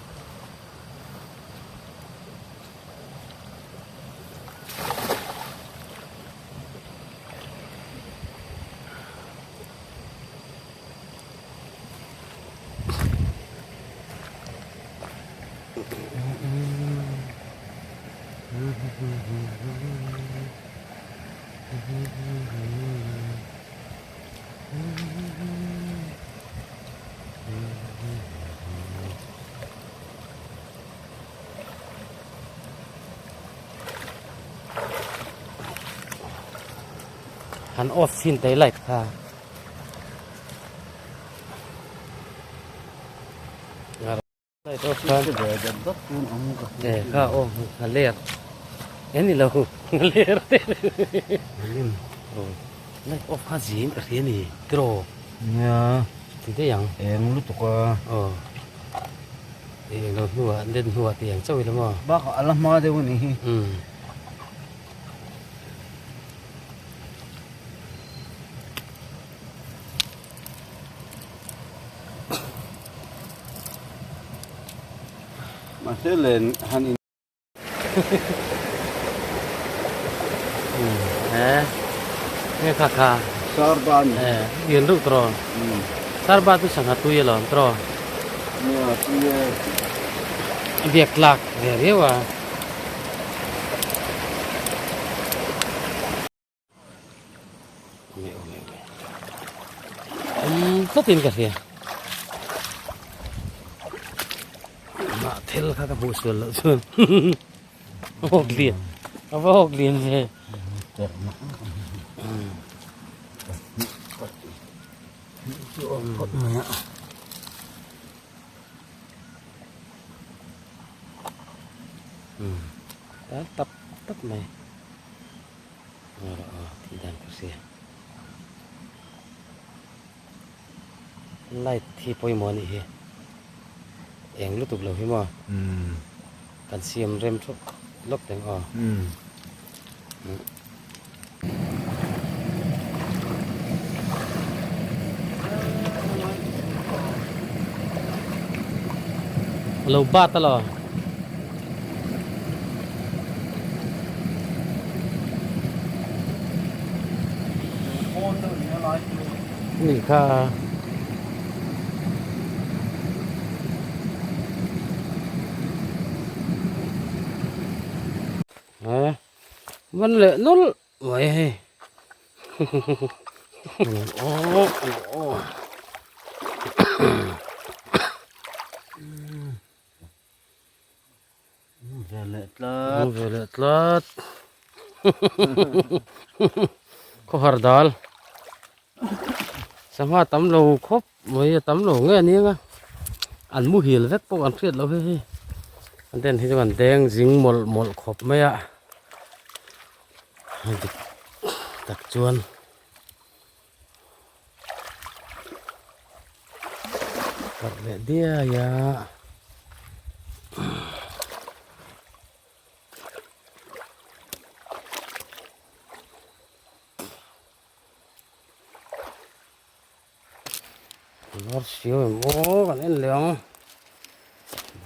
[SPEAKER 1] Han off chhin te light kha light off khan e kha off a ler en ni lo a ler te light off kha zin ka hria ni tiraw
[SPEAKER 3] nia
[SPEAKER 1] ti daih ang
[SPEAKER 3] eng lutuk a
[SPEAKER 1] aw eng lo hnuah let hnuah tih ang chauh ila maw
[SPEAKER 3] bakah a la hma deuh a ni hi
[SPEAKER 1] umm.
[SPEAKER 3] Mahse len han in.
[SPEAKER 1] Nge kha kha.
[SPEAKER 3] Sarba ni.
[SPEAKER 1] Eh, yen ru tro. Sarba tu sangha tui alawm tro.
[SPEAKER 3] Nia tui e.
[SPEAKER 1] A biak tlak ve riau a. Awm tlatin ka hria. Mah thil kha ka hmuh sual loh chuan hawk lian a va hawk lian ve. Tap tap mai. Tih dan ka hria. Light hi pawimawh a nih hi. Eng lutuk lo hi maw. Kan siam rem thup lawk teng aw. Lo bat a lo. nih kha. Man leh nawlh mai hei.
[SPEAKER 3] Ve leh tlat.
[SPEAKER 1] Ve leh tlat. Khawhar dal. Sangha tam lo khawp mai a tam lo nge a nia nga. An muhil vek pawh an hriat loh hei hei. An den hi chu an deng zing mawlh mawlh khawp mai a. Dik tak chuan. Parh leh diai a. Var siau em aw kan en leh ang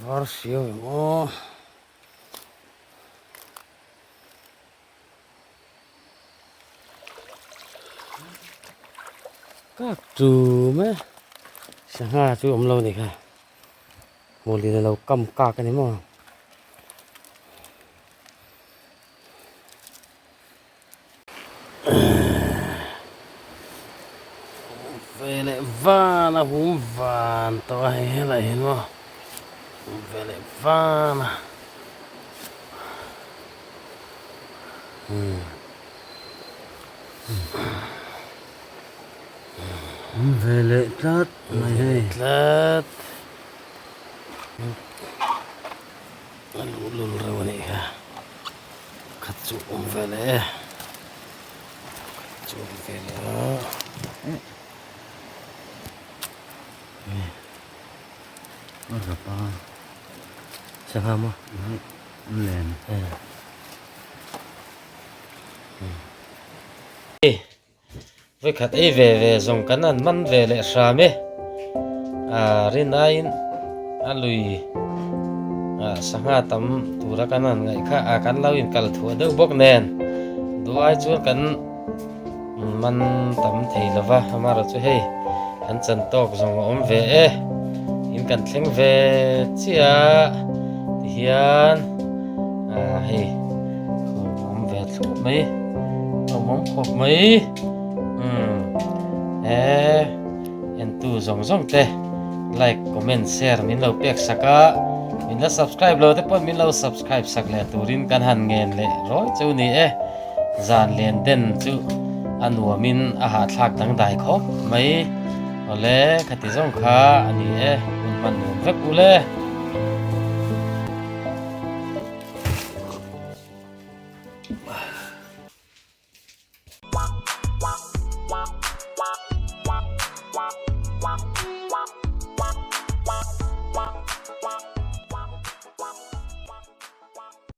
[SPEAKER 1] var siau em aw. Kak tum e sangha chu awm lo ni kha hmawlin a lo kam kak a ni maw. Ve leh van a hum van tawh a hei helai hi maw ve leh van a.
[SPEAKER 3] Awm ve leh tlat mai hei.
[SPEAKER 1] Tlat. A luh lul reuh a nih kha. Khat chu awm ve leh e. Khat chu awm ve leh a.
[SPEAKER 3] A rap a.
[SPEAKER 1] Sangha maw?
[SPEAKER 3] Len.
[SPEAKER 1] Vawikhat ei ve ve zawng kan han man ve leh hram e. A rin aiin a lui sangha tam tura kan han ngaih kha a kan lo inkal thuah deuh bawk nen duh ai chuan kan man tam thei lo va amaherawhchu hei kan chan tawk zawng a awm ve e in kan thleng ve chiah tihian hei awm ve thlup mai awm awm khawp mai umm he entu zawng zawng te like comment share min lo pek sak a min la subscribe lo te pawh min lo subscribe sak leh turin kan han ngen leh rawi chu ni e. Zan len den chu a nuamin a hahthlak dangdai khawp mai. Awle, khati zawng kha a ni e, hun hman nuam vek ule.